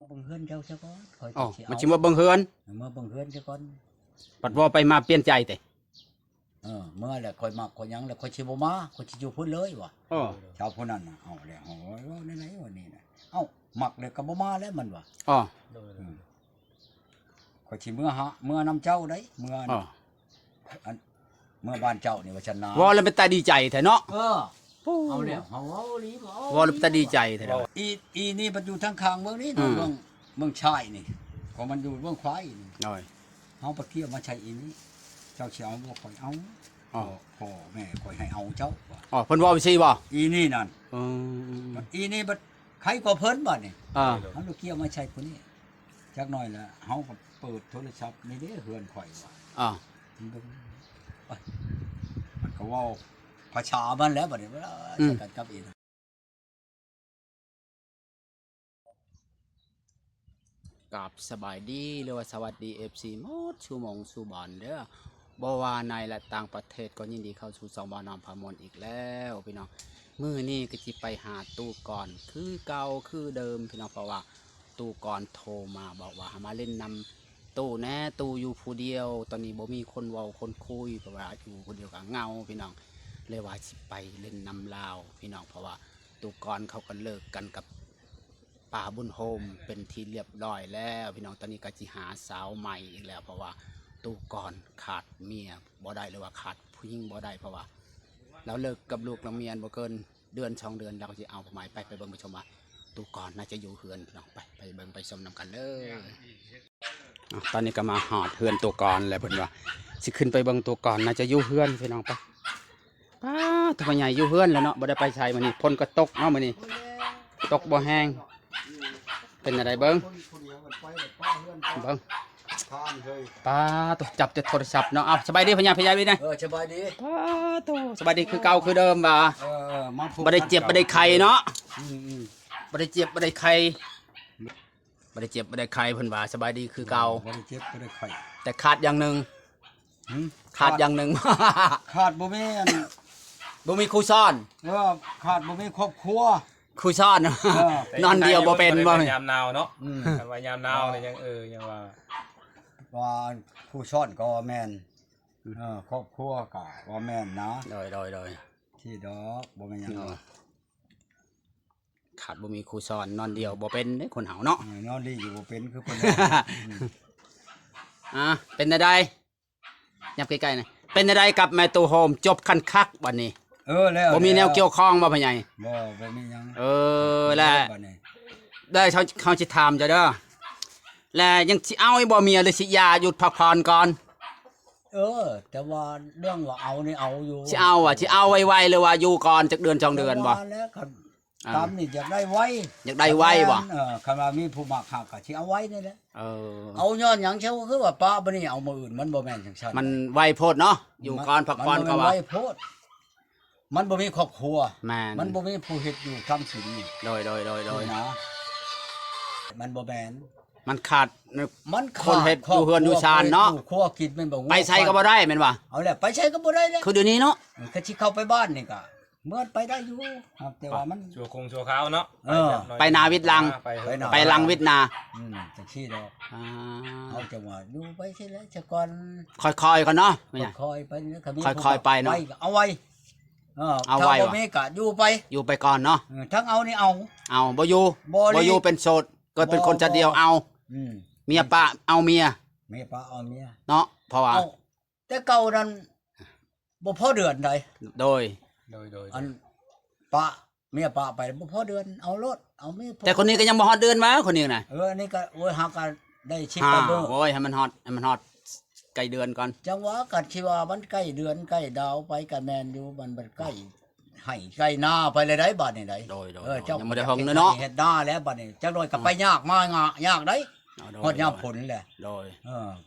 ເບິ່ງເຮືອນເຈົ້າຊະກ່ອນ ຂ້ອຍ ອໍ ຊິເອົາ ມັນຊິມາເບິ່ງເຮືອນ ເມືອເບິ່ງເຮືອນຊະກ່ອນ. ບັດເວົ້າໄປມາປ່ຽນໃຈເຕະ? ເອີ ເມືອແລ້ວຂ້ອຍມັກ ຂ້ອຍຫຍັງແລ້ວ ຂ້ອຍຊິບໍ່ມາ ຂ້ອຍຊິຢູ່ພຸ້ນເລີຍວ່າ. ເອີ ຊາວຜູ້ນັ້ນນະ ເອົາແລ້ວ ໂອ້ຍ ເວົ້າແນວໃດວະນີ້ນະ ເອົ້າ ມັກແລ້ວກໍບໍ່ມາແລ້ວມັນວ່າ. ອໍ ເອີ ຂ້ອຍຊິເມືອຫາ ເມືອນຳເຈົ້າໄດ໋ ເມືອ ອໍ ອັນ ເມືອບ້ານເຈົ້ານີ້ວ່າຊັ້ນນາ. ເວົ້າແລ້ວເປັນຕາດີໃຈແທ້ເນາະ. ເອີ ເອົາແລ້ວ ເຮົາເວົ້າອີ່ຫຼີກໍເອົາ ເວົ້າແລ້ວເປັນຕາດີໃຈແທ້ເນາະ. ອີ ອີນີ້ບັດຢູ່ທາງຂ້າງເບິ່ງນີ້ ອືມ ເບິ່ງ ເບິ່ງຊາຍນີ້ ຂອງມັນຢູ່ເບື້ອງຂວາອີນີ້ ໂດຍ ເຮົາປະກຽມມາໃສ່ອີນີ້ ເຈົ້າຊິເອົາບໍ່? ຂ້ອຍເອົາ. ອໍ ພໍ່ ພໍ່ແມ່ຂ້ອຍໃຫ້ເອົາເຈົ້າວ່າ. ອໍ ເພິ່ນເວົ້າຈັ່ງຊີ້ບໍ່? ອີນີ້ນັ້ນ ອືມ ອີນີ້ບັດໄຄກວ່າເພິ່ນບັດນີ້. ອ່າ ເຮົາລະກຽມມາໃສ່ຜູ້ນີ້ ຈັກໜ້ອຍລະເຮົາກໍເປີດໂທລະສັບ ນີ້ເດ້ເຮືອນຂ້ອຍວ່າ. ອ່າ ມັນເບິ່ງ ມັນກໍເວົ້າພາສາມັນແຫຼະບັດນີ້ ອືມ ໃສ່ກັນກັບອີ ກາບສະບາຍດີ ຫຼືວ່າສະຫວັດດີ ເອັຟຊີ ໝົດສູ່ໝ່ອງສູ່ບ່ອນເດີ້ ບໍ່ວ່າໃນ ແລະ ຕ່າງປະເທດ ກໍຍິນດີເຂົ້າສູ່ຊ່ອງບ່າວນ້ອຍພາມ່ວນອີກແລ້ວພີ່ນ້ອງ. ມື້ນີ້ກໍຊິໄປຫາຕູ້ກ່ອນຄືເກົ່າຄືເດີມພີ່ນ້ອງ ເພາະວ່າຕູ້ກ່ອນໂທມາບອກວ່າໃຫ້ມາຫຼິ້ນນຳຕູ້ແດ່ ຕູ້ຢູ່ຜູ້ດຽວ ຕອນນີ້ບໍ່ມີຄົນເວົ້າຄົນຄຸຍ ເພາະວ່າຢູ່ຜູ້ດຽວກໍເຫງົາພີ່ນ້ອງ ເລີຍວ່າຊິໄປຫຼິ້ນນຳລາວພີ່ນ້ອງ ເພາະວ່າຕູ້ກ່ອນເຂົາກໍເລີກກັນກັບ ປ້າບຸນໂຮມເປັນທີ່ລຽບຮ້ອຍແລ້ວພີ່ນ້ອງ. ຕອນນີ້ກໍຊິຫາສາວໃໝ່ອີກແລ້ວ ເພາະວ່າຕູ້ກ່ອນຂາດເມຍບໍ່ໄດ້ ຫຼືວ່າຂາດຜູ້ຍິງບໍ່ໄດ້ ເພາະວ່າລາວເລີກກັບລູກລາວເມຍບໍ່ເກີນເດືອນສອງເດືອນ ລາວກໍຊິເອົາຜູ້ໃໝ່. ໄປ ໄປເບິ່ງໄປຊົມວ່າຕູ້ກ່ອນໜ້າຈະຢູ່ເຮືອນພີ່ນ້ອງ. ໄປ ໄປເບິ່ງໄປຊົມນຳກັນເດີ້. ອ່ະ ຕອນນີ້ກໍມາຮອດເຮືອນຕູ້ກ່ອນແລ້ວ ເພິ່ນວ່າຊິຂຶ້ນໄປເບິ່ງຕູ້ກ່ອນ ໜ້າຈະຢູ່ເຮືອນພີ່ນ້ອງ. ໄປ ປ້າດ ພໍ່ໃຫຍ່ຢູ່ເຮືອນແລ້ວເນາະ ບໍ່ໄດ້ໄປໃສມື້ນີ້ ຝົນກໍຕົກເນາະມື້ນີ້ ຕົກບໍ່ແຮງ. ເປັນແນວໃດເບິ່ງ ເບິ່ງ ປ້າດ ຈັບແຕ່ໂທລະສັບເນາະ. ເອົາ ສະບາຍດີພໍ່ໃຫຍ່ ພໍ່ໃຫຍ່ເວີຍ. ເອີ ສະບາຍດີ ປ້າດ ສະບາຍດີຄືເກົ່າຄືເດີມວ່າ. ເອີ ມາພົບ ບໍ່ໄດ້ເຈັບບໍ່ໄດ້ໄຂ້ເນາະ. ອືມໆ ບໍ່ໄດ້ເຈັບບໍ່ໄດ້ໄຂ້ ບໍ່ໄດ້ເຈັບບໍ່ໄດ້ໄຂ້ ເພິ່ນວ່າສະບາຍດີຄືເກົ່າ. ບໍ່ໄດ້ເຈັບບໍ່ໄດ້ໄຂ້ ແຕ່ຂາດຢ່າງໜຶ່ງ. ຫືມ? ຂາດຢ່າງໜຶ່ງ ຂາດບໍ່ມີອັນ ບໍ່ມີຄູ່ຊ້ອນ. ເອີ ຂາດບໍ່ມີຄອບຄົວ ຄູ່ຊ້ອນ. ເອີ ນອນດຽວບໍ່ເປັນບໍ່? ຍາມໜາວເນາະ. ອືມ ຄັນວ່າຍາມໜາວນີ້ຍັງ ເອີ ຍັງວ່າ ວ່າຄູ່ຊ້ອນກໍວ່າແມ່ນ. ອືມ ເອີ ຄອບຄົວກໍວ່າແມ່ນນະ. ໂດຍ ໂດຍ ໂດຍ ທີ່ດອກ ບໍ່ແມ່ນຫຍັງດອກ. ຂາດບໍ່ມີຄູ່ຊ້ອນ ນອນດຽວບໍ່ເປັນເດ້ຄົນເຮົາເນາະ. ເອີ ນອນດີຢູ່ບໍ່ເປັນຄືຄົນເຮົາ. ອືມ ອ່າ ເປັນແນວໃດ? ຫຍັບໃກ້ໆ ນີ້ ເປັນແນວໃດກັບແມ່ຕູ້ໂຮມ? ຈົບຂັ້ນຄັກບັດນີ້. ເອີ ແລ້ວ ບໍ່ມີແນວກ່ຽວຂ້ອງບໍ່ພໍ່ໃຫຍ່? ບໍ່ ບໍ່ມີຫຍັງ. ເອີ ແລ້ວ ແລ້ວເຮົາ ເຮົາຊິຖາມເຈົ້າເດີ້ ແລ້ວຍັງຊິເອົາອີກບໍ່ເມຍ ຫຼືຊິຢ່າ ຢຸດພັກຜ່ອນກ່ອນ? ເອີ ແຕ່ວ່າເລື່ອງວ່າເອົານີ້ເອົາຢູ່. ຊິເອົາວ່າ ຊິເອົາໄວໆ ຫຼືວ່າຢູ່ກ່ອນຈັກເດືອນສອງເດືອນບໍ່? ແລ້ວຄັນ ອ່າ ຕາມນີ້ຢາກໄດ້ໄວ ຢາກໄດ້ໄວບໍ່? ເອີ ຄັນວ່າມີຜູ້ມັກຮັກກໍຊິເອົາໄວນີ້ແຫຼະ. ເອີ ເອົາຍ້ອນຫຍັງ? ເຈົ້າຄືວ່າປະບັດນີ້ເອົາມື້ອື່ນ ມັນບໍ່ແມ່ນຈັ່ງຊັ້ນ. ມັນໄວໂພດເນາະ ຢູ່ກ່ອນ ພັກຜ່ອນ ເຂົາວ່າໄວໂພດ. ມັນບໍ່ມີຄອບຄົວ. ແມ່ນ ມັນບໍ່ມີຜູ້ເຮັດຢູ່ທຳກິນນີ້. ໂດຍ ໂດຍ ໂດຍ ໂດຍ ນະ ມັນບໍ່ແມ່ນ ມັນຂາດ ມັນຂາດ ຄົນເຮັດຢູ່ເຮືອນຢູ່ຊານເນາະ. ຄອບຄົວ ຄອບຄົວກິນແມ່ນບໍ່? ໄປໃສກໍບໍ່ໄດ້ແມ່ນບໍ່? ເອົາແຫຼະ ໄປໃສກໍບໍ່ໄດ້ແຫຼະ ຄືດຽວນີ້ເນາະ. ເອີ ຄັນຊິເຂົ້າໄປບ້ານນີ້ກໍ ເມືອໄປໄດ້ຢູ່ ແຕ່ວ່າມັນຊົ່ວຄົງຊົ່ວຄາວເນາະ. ເອີ ໄປນາວິດຫຼັງ ໄປນາ ໄປຫຼັງວິດນາ. ອືມ ຈັ່ງຊີ້ດອກ. ອ່າ ເຮົາຈັ່ງວ່າຢູ່ໄປຊີ້ແຫຼະຊະກ່ອນ ຄ່ອຍໆ ກ່ອນເນາະ. ຄ່ອຍໆ ໄປ ຄັນມີ ຄ່ອຍໆ ໄປເນາະ ເອົາໄວ. ເອີ ເອົາໄວ ຖ້າບໍ່ມີກໍຢູ່ໄປ ຢູ່ໄປກ່ອນເນາະ. ເອີ ທັງເອົານີ້ເອົາ ເອົາ ບໍ່ຢູ່ ບໍ່ຢູ່ ເປັນໂສດ ເກີດເປັນຄົນຊາດດຽວ ເອົາ. ອືມ ເມຍປະເອົາເມຍ ເມຍປະເອົາເມຍເນາະ ເພາະວ່າ ເອົາ ແຕ່ເກົ່ານັ້ນບໍ່ພໍເດືອນໃດ. ໂດຍ ໂດຍ ໂດຍ ອັນປະ ເມຍປະໄປບໍ່ພໍເດືອນ ເອົາໂລດ ເອົາເມຍ. ແຕ່ຄົນນີ້ກໍຍັງບໍ່ຮອດເດືອນຫວາ ຄົນນີ້ນະ. ເອີ ອັນນີ້ກໍ ໂອ້ຍ ຫາກໍໄດ້ສິບປາຍມື້. ໂອ້ຍ ໃຫ້ມັນຮອດ ໃຫ້ມັນຮອດໃກ້ເດືອນກ່ອນ. ຈັ່ງວ່າ ກໍຊິວ່າມັນໃກ້ເດືອນໃກ້ດາວໄປກໍແມ່ນຢູ່ ມັນ ມັນໃກ້ໄຮ່ໃກ້ນາໄປແລ້ວໃດ໋ ບາດນີ້ໃດ໋. ໂດຍ ໂດຍ ເອີ ເຈົ້າຍັງບໍ່ໄດ້ເຮັດໄຮ່ເນາະ ເຮັດນາແລ້ວ ບາດນີ້ຈັກໜ້ອຍກໍໄປຍາກມາຍາກໃດ໋. ໂດຍ ຮອດຍາມຝົນແຫຼະ. ໂດຍ ເອີ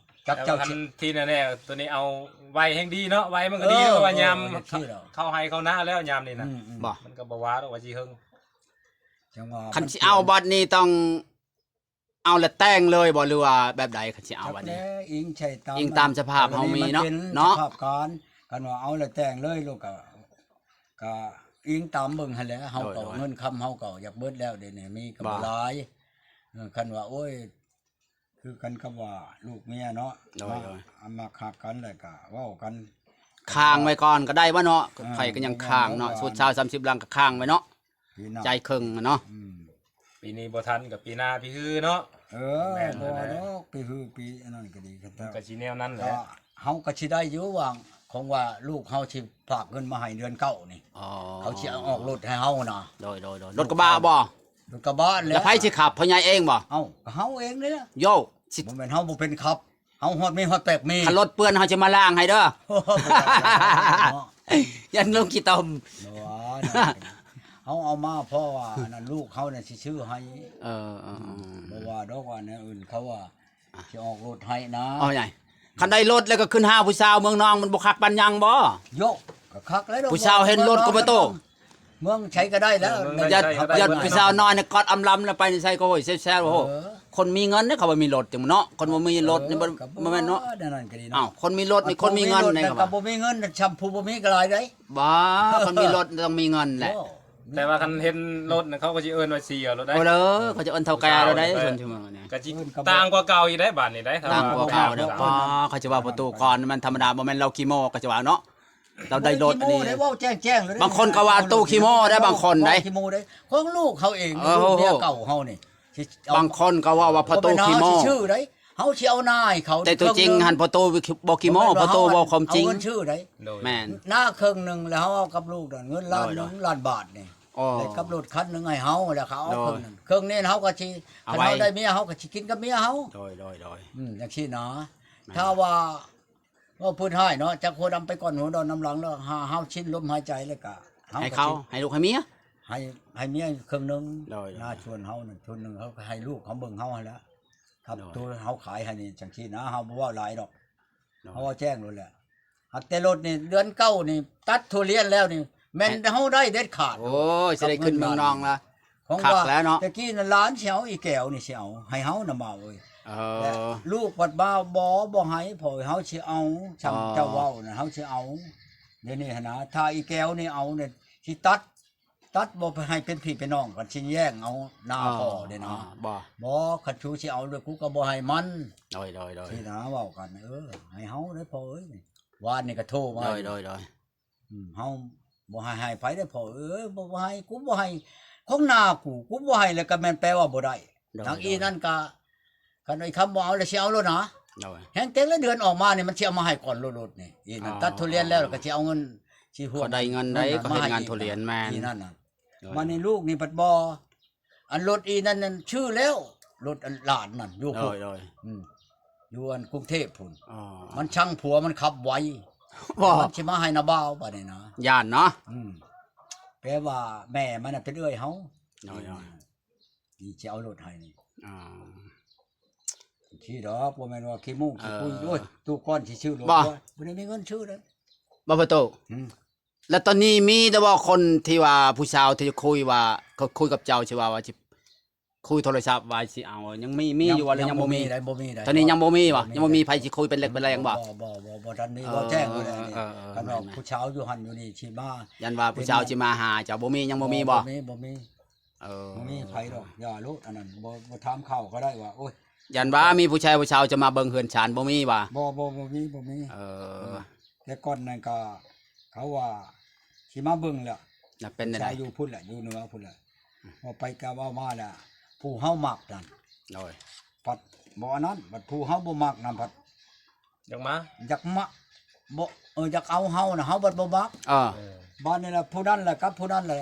ຈັກເຈົ້າ ແຕ່ວ່າຄັນທີ່ແນ່ໆ ໂຕນີ້ເອົາໄວແຮ່ງດີເນາະ ໄວມັນກໍດີ. ເອີ ເພາະວ່າຍາມ ເອີ ເຂົ້າໄຮ່ເຂົ້ານາແລ້ວຍາມນີ້ນະ. ອືມໆ ບໍ່ ມັນກໍບໍ່ວ່າດອກວ່າຊິເຫິງ. ຈັ່ງວ່າ ຄັນຊິເອົາບັດນີ້ຕ້ອງເອົາແລ້ວແຕ່ງເລີຍບໍ່ ຫຼືວ່າແບບໃດ? ຄັນຊິເອົາບັດນີ້ ຈັກແລ້ວ ອີງໃສ່ຕາມ ອີງຕາມສະພາບເຮົາມີເນາະ ເນາະ ສະພາບການ. ຄັນວ່າເອົາແລ້ວແຕ່ງເລີຍ ລູກກໍ ກໍອີງຕາມເບິ່ງຫັ້ນແຫຼະ. ເຮົາກໍ ໂດຍ ເງິນຄຳເຮົາກໍຢາກເບິດແລ້ວ ດຽວນີ້ມີກໍບໍ່ ບໍ່ຫຼາຍ. ເອີ ຄັນວ່າ ໂອ້ຍ ຄືກັນກັບວ່າລູກເມຍເນາະ ໂດຍ ມາ ໂດຍ ມາຄັກກັນ ແລ້ວກະເວົ້າກັນ ຄ້າງໄວ້ກ່ອນກໍໄດ້ວະເນາະ ເອີ ໃຜກໍຍັງຄ້າງເນາະ ຊຸດຊາວສາມສິບຫຼັງກໍຄ້າງໄວ້ເນາະ ປີໜ້າ ໃຈເຄິ່ງເນາະ ອືມ ປີນີ້ບໍ່ທັນກໍປີໜ້າ ປີຮືເນາະ ເອີ ແມ່ນ ບໍ່ ແລ້ວ ດອກ ປີຮື ປີອັນນັ້ນກໍດີ ມັນກໍຊິແນວນັ້ນແຫຼະ ເຮົາກໍຊິໄດ້ຢູ່ວ່າ ຂອງວ່າລູກເຮົາຊິຝາກເງິນມາໃຫ້ເດືອນເກົ້ານີ້ ອໍ ເຂົາຊິເອົາອອກລົດໃຫ້ເຮົານະ ໂດຍ ໂດຍ ໂດຍ ລົດກະບະບໍ່? ລົດກະບະແຫຼະ ແລ້ວໃຜຊິຂັບ ພໍ່ໃຫຍ່ເອງບໍ່? ເອົ້າ ກໍເຮົາເອງນີ້ແຫຼະ ໂຢ ຊິ ບໍ່ແມ່ນເຮົາບໍ່ເປັນຂັບ ເຮົາຮອດມີຮອດແປກມີ ຄັນລົດເປື້ອນເຮົາຈະມາລ້າງໃຫ້ເດີ ເນາະ ຢ້ານລົງຂີ້ຕົມ ບໍ່ວ່ານະ ເຮົາເອົາມາເພາະວ່າອັນນັ້ນ ລູກເຮົານະຊິຊື້ໃຫ້ ເອີ ເອີ ອືມ ເອີ ບໍ່ວ່າດອກວ່າແນວອື່ນ ເຂົາວ່າ ອ່ະ ຊິອອກລົດໃຫ້ນະ ເອົາໃຫຍ່ ຄັນໄດ້ລົດແລ້ວກໍຂຶ້ນຫາຜູ້ສາວເມືອງນອງ ມັນບໍ່ຄັກປານຫຍັງບໍ່? ໂຢ ກໍຄັກແລ້ວດອກ ຜູ້ສາວເຫັນລົດກໍບໍ່ໂຕ ເມືອງໃສກໍໄດ້ແລ້ວ ເມືອງໃດ ຢ້ານ ໃສກໍໄດ້ ຢ້ານຜູ້ສາວນ້ອຍນະ ກອດອຳລຳລະ ໄປໃສກໍ ໂອ້ຍ ແຊວໆ ໂອ້ ເອີ ຄົນມີເງິນເດ້ ເຂົາວ່າມີລົດຈັ່ງເນາະ ຄົນບໍ່ມີລົດນີ້ ເອີ ບໍ່ ບໍ່ແມ່ນເນາະ ແນວນັ້ນກໍດີເນາະ ອ້າວ ຄົນມີລົດນີ້ ຄົນມີເງິນເດ້ ຄັນບໍ່ມີເງິນ ຊຳຜູ້ບໍ່ມີກໍຫຼາຍເດ້ ບ້າ ຄັນມີລົດຕ້ອງມີເງິນແຫຼະ ໂອ້ ແຕ່ວ່າຄັນເຫັນລົດນະ ເຂົາກໍຊິເອີ້ນວ່າເຊຍໂລດໄດ໋ ໂອ້ ເຂົາຈະເອີ້ນເຖົ້າແກ່ໂລດໄດ໋ ເອີ້ນ ຊົນຊຸມເມືອງນີ້ ກໍຊິຕ່າງກວ່າເກົ່າອີກໄດ໋ ບາດນີ້ໄດ໋ ຕ່າງກວ່າເກົ່າເດ້ ປ້າ ເຂົາຈະວ່າປະຕູກ່ອນ ມັນທຳມະດາ ບໍ່ແມ່ນລາວຂີ້ໂມ້ ເຂົາຈະວ່າເນາະ ລາວໄດ້ລົດອັນນີ້ ບໍ່ໄດ້ຂີ້ໂມ້ເດ້ ເວົ້າແຈ້ງໆເລີຍ ບາງຄົນກໍວ່າຕູ້ຂີ້ໂມ້ໄດ໋ ບາງຄົນໄດ໋ ເວົ້າຂີ້ໂມ້ເດ້ ຂອງລູກເຂົາເອງ ເອີ ລູກເມຍເກົ່າເຮົານີ້ ຊິເອົາ ບາງຄົນກໍເວົ້າວ່າພໍ່ຕູ້ຂີ້ໂມ້ ບໍ່ແມ່ນເຮົາຊິຊື້ໄດ໋ ເຮົາຊິເອົານາໃຫ້ເຂົາ ແຕ່ຕົວຈິງຫັ້ນພໍ່ຕູ້ບໍ່ຂີ້ໂມ້ ພໍ່ຕູ້ເວົ້າຄວາມຈິງ ເອົາເງິນຊື້ໄດ໋ ໂດຍ ແມ່ນ ນາເຄິ່ງໜຶ່ງ ແລ້ວເຮົາເອົາກັບລູກນັ້ນ ເງິນລ້ານໜຶ່ງ ໂດຍ ລ້ານບາດນີ້ ອໍ ແລ້ວກັບລົດຄັນໜຶ່ງໃຫ້ເຮົາ ແລ້ວເຂົາເອົາເຄິ່ງນັ້ນ ໂດຍ ເຄິ່ງນີ້ເຮົາກໍຊິ ເອົາໄວ້ ຄັນເຮົາໄດ້ເມຍ ເຮົາກໍຊິກິນກັບເມຍເຮົາ ໂດຍ ໂດຍ ໂດຍ ອືມ ຈັ່ງຊີ້ນະ ແມ່ນ ຖ້າວ່າ ເວົ້າພື້ນຮ້າຍເນາະ ຈັກຫົວດຳໄປກ່ອນຫົວດອນນຳຫຼັງ ແລ້ວຫາເຮົາສິ້ນລົມຫາຍໃຈ ແລ້ວກະເຮົາ ໃຫ້ເຂົາ ກໍຊິ ໃຫ້ລູກໃຫ້ເມຍ ໃຫ້ ໃຫ້ເມຍເຄິ່ງໜຶ່ງ ໂດຍ ນາສ່ວນເຮົານັ້ນສ່ວນໜຶ່ງ ເຮົາກໍໃຫ້ລູກເຮົາເບິ່ງເຮົາຫັ້ນແຫຼະ ຄັບ ໂດຍ ໂຕເຮົາຂາຍໃຫ້ນີ້ ຈັ່ງຊີ້ນະ ເຮົາບໍ່ເວົ້າຫຼາຍດອກ ໂດຍ ເຮົາເວົ້າແຈ້ງໂລດແຫຼະ ຫາກແຕ່ລົດນີ້ ເດືອນເກົ້ານີ້ ຕັດທຸລຽນແລ້ວນີ້ ແມ່ນ ແມ່ນ ເຮົາໄດ້ເດັດຂາດ ໂອ້ຍ ຊິໄດ້ຂຶ້ນເມືອງນອງລະ ຂອງ ຄັກ ວ່າ ແລ້ວເນາະ ແຕ່ກີ້ນັ້ນຫຼານຊິເອົາ ອີແກ້ວນີ້ຊິເອົາ ໃຫ້ເຮົານຳເອົາເອີຍ ເອີ ແລະ ລູກບັດມາ ບໍ່ ບໍ່ໃຫ້ ພໍ່ເຮົາຊິເອົາ ຊ່ຳ ອໍ ເຈົ້າເວົ້ານັ້ນ ເຮົາຊິເອົາ ດຽວນີ້ຫັ້ນນະ ຖ້າອີແກ້ວນີ້ເອົານີ້ ຊິຕັດ ຕັດບໍ່ໃຫ້ເປັນພີ່ເປັນນ້ອງກັນ ຊິແຍ່ງເອົາໜ້າ ອໍ ພໍ່ເດ້ນະ ອໍ ບໍ່ ບໍ່ ຄັນຊູຊິເອົາເລີຍ ກູກໍບໍ່ໃຫ້ມັນ ໂດຍ ໂດຍ ໂດຍ ຊີ້ນະ ເວົ້າກັນ ເອີ ໃຫ້ເຮົາເດີພໍ່ເອີຍ ວານນີ້ກໍໂທມາ ໂດຍ ໂດຍ ໂດຍ ອືມ ເຮົາບໍ່ໃຫ້ໃຫ້ໃຜເດ້ພໍ່ເອີຍ ບໍ່ ບໍ່ໃຫ້ ກູບໍ່ໃຫ້ ຂອງໜ້າກູ ກູບໍ່ໃຫ້ແລ້ວກໍແມ່ນແປວ່າບໍ່ໄດ້ ໂດຍ ນາງອີ ໂດຍ ນັ້ນກໍ ຄັນໄອ້ຄຳບໍ່ເອົາແລ້ວຊິເອົາໂລດນະ ໂດຍ ແຮງແຕ່ລະເດືອນອອກມານີ້ ມັນຊິເອົາມາໃຫ້ກ່ອນໂລດໆນີ້ ອີນັ້ນ ອໍ ຕັດທຸລຽນແລ້ວ ອໍ ກໍຊິເອົາເງິນ ຊິຮວມ ເຂົາໄດ້ເງິນໄດ໋ ເຂົາເຮັດງານທຸລຽນ ແມ່ນ ອີນັ້ນນະ ໂດຍ ບາດນີ້ລູກນີ້ພັດບໍ່ ອັນລົດອີນັ້ນນັ້ນຊື້ແລ້ວ ລົດອັນຫຼານນັ້ນຢູ່ພຸ້ນ ໂດຍ ໂດຍ ອືມ ຢູ່ອັນກຸງເທບພຸ້ນ ອໍ ມັນຊັງຜົວມັນຂັບໄວ ບໍ່ ມັນຊິມາໃຫ້ນາບ່າວບາດນີ້ນະ ຢ້ານເນາະ ອືມ ແປວ່າແມ່ມັນນະເປັນເອື້ອຍເຮົາ ໂດຍ ໂດຍ ນີ້ຊິເອົາລົດໃຫ້ນີ້ ອໍ ຂີ້ດອກ ບໍ່ແມ່ນວ່າຂີ້ໂມ້ຂີ້ຄຸຍ ເອີ ໂອ້ຍ ຕູ້ກ່ອນຊິຊື້ລົດ ບໍ່ ບໍ່ໄດ້ມີເງິນຊື້ເດ້ ບໍ່ປະຕູ ອືມ ແລ້ວຕອນນີ້ມີແຕ່ວ່າຄົນທີ່ວ່າຜູ້ສາວທີ່ຄຸຍວ່າ ເຂົາຄຸຍກັບເຈົ້າ ຊິວ່າ ວ່າຊິຄຸຍໂທລະສັບວ່າຊິເອົາ ຍັງມີ ມີຢູ່ບໍ່ ຫຼືຍັງບໍ່ມີ? ບໍ່ມີໄດ໋ ບໍ່ມີໄດ໋ ຕອນນີ້ຍັງບໍ່ມີບໍ່? ຍັງບໍ່ມີໃຜຊິຄຸຍເປັນເຫຼັກເປັນແຮງບໍ່? ບໍ່ ບໍ່ ບໍ່ ບໍ່ທັນມີ ເອີ ບໍ່ແຈ້ງເລີຍ ເອີ ເອີ ຄັນວ່າຜູ້ສາວຢູ່ຫັ້ນຢູ່ນີ້ຊິມາ ຢ້ານວ່າຜູ້ສາວຊິມາຫາເຈົ້າ ບໍ່ມີ ຍັງບໍ່ມີບໍ່? ບໍ່ມີ ບໍ່ມີ ເອີ ບໍ່ມີໃຜດອກ ຢ່າໂລດ ອັນນັ້ນ ບໍ່ ບໍ່ຖາມຂ່າວກໍໄດ້ວ່າ ໂອ້ຍ ຢ້ານວ່າມີຜູ້ຊາຍຜູ້ສາວຈະມາເບິ່ງເຮືອນຊານ ບໍ່ມີຫວາ? ບໍ່ ບໍ່ ບໍ່ມີ ບໍ່ມີ ເອີ ແຕ່ກ່ອນນັ້ນກໍເຂົາວ່າຊິມາເບິ່ງແຫຼະ ແລ້ວເປັນແນວໃດ? ຜູ້ຊາຍຢູ່ພຸ້ນແຫຼະ ຢູ່ເໜືອພຸ້ນແຫຼະ ເວົ້າໄປກໍເວົ້າມາແຫຼະ ຜູ້ເຮົາມັກນັ້ນ ໂດຍ ພັດບໍ່ອັນນັ້ນ ບັດຜູ້ເຮົາບໍ່ມັກນັ້ນພັດ ຢາກມາ ຢາກມາ ບໍ່ ເອີ ຢາກເອົາເຮົານະ ເຮົາບັດບໍ່ມັກ ເອີ ເອີ ບາດນີ້ລະ ຜູ້ນັ້ນລະກັບຜູ້ນັ້ນລະ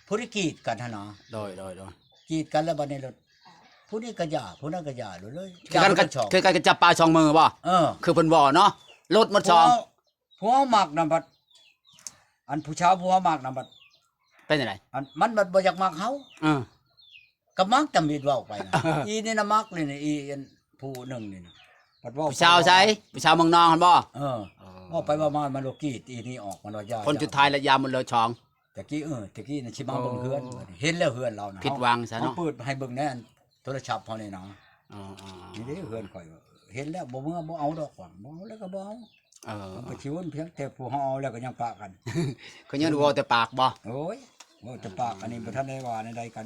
ຜູ້ທີ່ກີດກັນຫັ້ນນະ ໂດຍ ໂດຍ ໂດຍ ກີດກັນລະ ບາດນີ້ລະ ຜູ້ນີ້ກະຢ່າ ຜູ້ນັ້ນກະຢ່າ ເລີຍ ຄືກັນ ຄືກັນກັບຈັບປາສອງມືບໍ່? ເອີ ຄືເພິ່ນເວົ້າເນາະ ລົດໝົດສອງ ຜູ້ເຮົາ ຜູ້ເຮົາມັກນະບັດ ອັນຜູ້ສາວຜູ້ເຮົາມັກນະບັດ ເປັນຈັ່ງໃດ? ອັນມັນບັດບໍ່ຢາກມັກເຮົາ ເອີ ກໍມັກຕຳອິດເວົ້າໄປນະ ອີນີ້ນະມັກເລີຍນີ້ ອີອັນຜູ້ໜຶ່ງນີ້ນະ ບັດເວົ້າ ຜູ້ສາວໃສ? ຜູ້ສາວເມືອງນອງຫັ້ນບໍ່? ເອີ ເວົ້າໄປເວົ້າມາມັນໂລກີດ ອີນີ້ອອກ ມັນວ່າຢ່າ ຄົນສຸດທ້າຍລະຢ່າໝົດເລີຍສອງ ຕະກີ້ ເອີ ຕະກີ້ນະຊິມາເບິ່ງເຮືອນ ເອີ ເຫັນແລ້ວເຮືອນລາວນະ ຜິດຫວັງຊະເນາະ ເຮົາເປີດໃຫ້ເບິ່ງແດ່ ໂທລະສັບເຮົານີ້ນະ ອໍ ອໍ ນີ້ເດ້ເຮືອນຂ້ອຍ ເຫັນແລ້ວບໍ່ເມືອ ບໍ່ເອົາດອກວ່າ ບໍ່ເອົາແລ້ວກໍບໍ່ເອົາ ເອີ ມັນກໍຊິວົນພຽງແຕ່ຜູ້ເຮົາເອົາແລ້ວກໍຍັງປະກັນ ຄືຍັງເວົ້າແຕ່ປາກບໍ່? ໂອ້ຍ ເວົ້າແຕ່ປາກ ອັນນີ້ບໍ່ທັນໄດ້ວ່າແນວໃດກັນ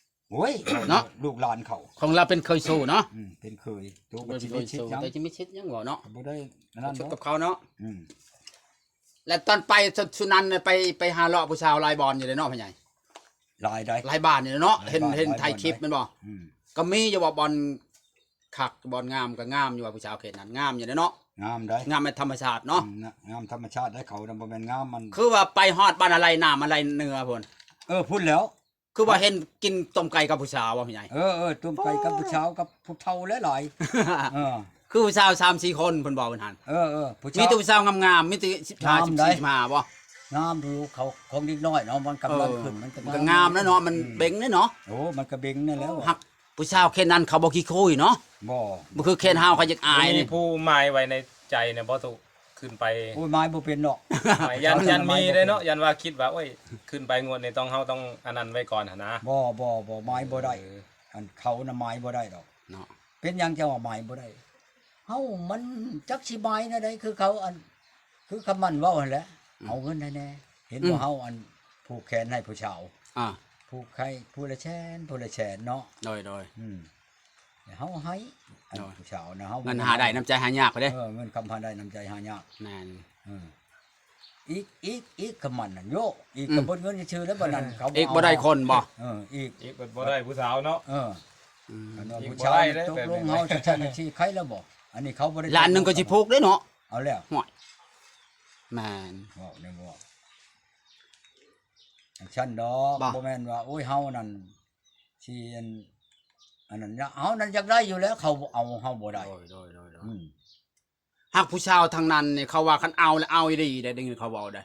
ໂອ້ຍ ເນາະ ລູກຫຼານເຂົາ ຂອງລາວເປັນເຂີຍໂຊເນາະ ອືມ ເປັນເຂີຍ ໂຕກໍຊິມີສິດຫຍັງ ແຕ່ຊິມີສິດຫຍັງເວົ້າເນາະ ກໍບໍ່ໄດ້ອັນນັ້ນດອກ ກັບເຂົາເນາະ ອືມ ແລະຕອນໄປສຸດນັ້ນໄປ ໄປຫາເລາະຜູ້ສາວຫຼາຍບ່ອນຢູ່ເດ້ເນາະ ພໍ່ໃຫຍ່ ຫຼາຍໃດ໋ ຫຼາຍບ້ານຢູ່ເນາະ ຫຼາຍ ເຫັນ ບ້ານ ເຫັນ ຫຼາຍ ຖ່າຍຄລິບ ຫຼາຍບ່ອນ ແມ່ນບໍ່ ອືມ ກໍມີຢູ່ວ່າບ່ອນຄັກ ບ່ອນງາມກໍງາມຢູ່ວ່າ ຜູ້ສາວເຂດນັ້ນງາມຢູ່ເດ້ເນາະ ງາມໃດ໋ ງາມແມ່ນທຳມະຊາດເນາະ ອືມ ງາມທຳມະຊາດໃດ໋ ເຂົານະບໍ່ແມ່ນງາມ ມັນ ຄືວ່າໄປຮອດບ້ານອາໄລ ນ້ຳອາໄລເໜືອພຸ້ນ ເອີ ພຸ້ນແລ້ວ ຄືວ່າເຫັນກິນຕົ້ມໄກ່ກັບຜູ້ສາວບໍ່ ພໍ່ໃຫຍ່ ເອີໆ ຕົ້ມໄກ່ກັບຜູ້ສາວກັບຜູ້ເຖົ້າຫຼາຍໆ ເອີ ຄືຜູ້ສາວສາມສີ່ຄົນເພິ່ນເວົ້າເພິ່ນຫັ້ນ ເອີໆ ຜູ້ສາວ ມີແຕ່ຜູ້ສາວງາມໆ ມີແຕ່ສິບຫ້າ ສິບສີ່ ສິບຫ້າບໍ່ ງາມຢູ່ ເຂົາຂອງເດັກນ້ອຍເນາະ ມັນກຳລັງຂຶ້ນ ມັນກໍງາມແລ້ວເນາະ ມັນເບັງເດ້ເນາະ ໂອ້ ມັນກໍເບັງນັ້ນແຫຼະ ຮັກ ຜູ້ສາວເຂດນັ້ນເຂົາບໍ່ຂີ້ຄຸຍເນາະ ບໍ່ ບໍ່ຄືເຂດເຮົາ ເຂົາຢາກອາຍ ມີຜູ້ໝາຍໄວ້ໃນໃຈແນ່ບໍ່ ໂຕ ຂຶ້ນໄປ ໂອ້ຍ ໝາຍບໍ່ເປັນດອກ ຢ້ານ ຢ້ານມີເດ້ເນາະ ຢ້ານວ່າຄິດວ່າ ໂອ້ຍ ຂຶ້ນໄປງວດນີ້ຕ້ອງ ເຮົາຕ້ອງອັນນັ້ນໄວ້ກ່ອນຫັ້ນນະ ບໍ່ໆໆ ໝາຍບໍ່ໄດ້ ເອີ ອັນເຂົານະໝາຍບໍ່ໄດ້ດອກເນາະ ເປັນຫຍັງຈັ່ງວ່າໝາຍບໍ່ໄດ້ ເຮົາມັນຈັກຊິໝາຍແນວໃດ ຄືເຂົາອັນ ຄືຄຳໝັ້ນເວົ້າຫັ້ນແຫຼະ ອືມ ເອົາເງິນໃຫ້ແດ່ ເຫັນ ອືມ ບໍ່ ເຮົາອັນຜູກແຂນໃຫ້ຜູ້ສາວ ອ່າ ຜູກໃຫ້ຜູ້ລະແສນ ຜູ້ລະແສນເນາະ ໂດຍໆ ອືມ ເຮົາໃຫ້ ອັນ ໂດຍ ຜູ້ສາວນະ ເຮົາ ເງິນຫາໄດ້ ນ້ຳໃຈຫາຍາກເດ້ ເອີ ເງິນຄຳຫາໄດ້ ນ້ຳໃຈຫາຍາກ ແມ່ນ ເອີ ອີກ ອີກ ອີກ ຄຳໝັ້ນນັ້ນໂຍ ອີກ ອືມ ກໍເບິດເງິນຊື່ໆ ແລ້ວບັດນັ້ນ ເຂົາ ອີກບໍ່ໄດ້ຄົນບໍ່ ເອີ ອີກ ອີກບໍ່ໄດ້ຜູ້ສາວເນາະ ເອີ ອືມ ຄັນວ່າຜູ້ສາວຕົກລົງເຮົາຈັ່ງຊັ້ນຈັ່ງຊີ້ ໄຄແລ້ວບໍ່ ອັນນີ້ເຂົາບໍ່ໄດ້ ລ້ານໜຶ່ງກໍຊິຜູກເດ້ເນາະ ເອົາແລ້ວ ຫ້ວຍ ແມ່ນ ເວົ້າແນວເວົ້າ ຈັ່ງຊັ້ນດອກ ບໍ່ ບໍ່ແມ່ນວ່າ ໂອ້ຍ ເຮົານັ້ນ ຊິອັນ ອັນນັ້ນ ເຮົານັ້ນຢາກໄດ້ຢູ່ແລ້ວ ເຂົາເອົາເຮົາບໍ່ໄດ້ ໂດຍ ໂດຍ ໂດຍ ໂດຍ ອືມ ຮັກຜູ້ສາວທາງນັ້ນນີ້ ເຂົາວ່າຄັນເອົາແລ້ວເອົາອີ່ຫຼີໄດ໋ ໄດ້ຍິນເຂົາເວົ້າໄດ໋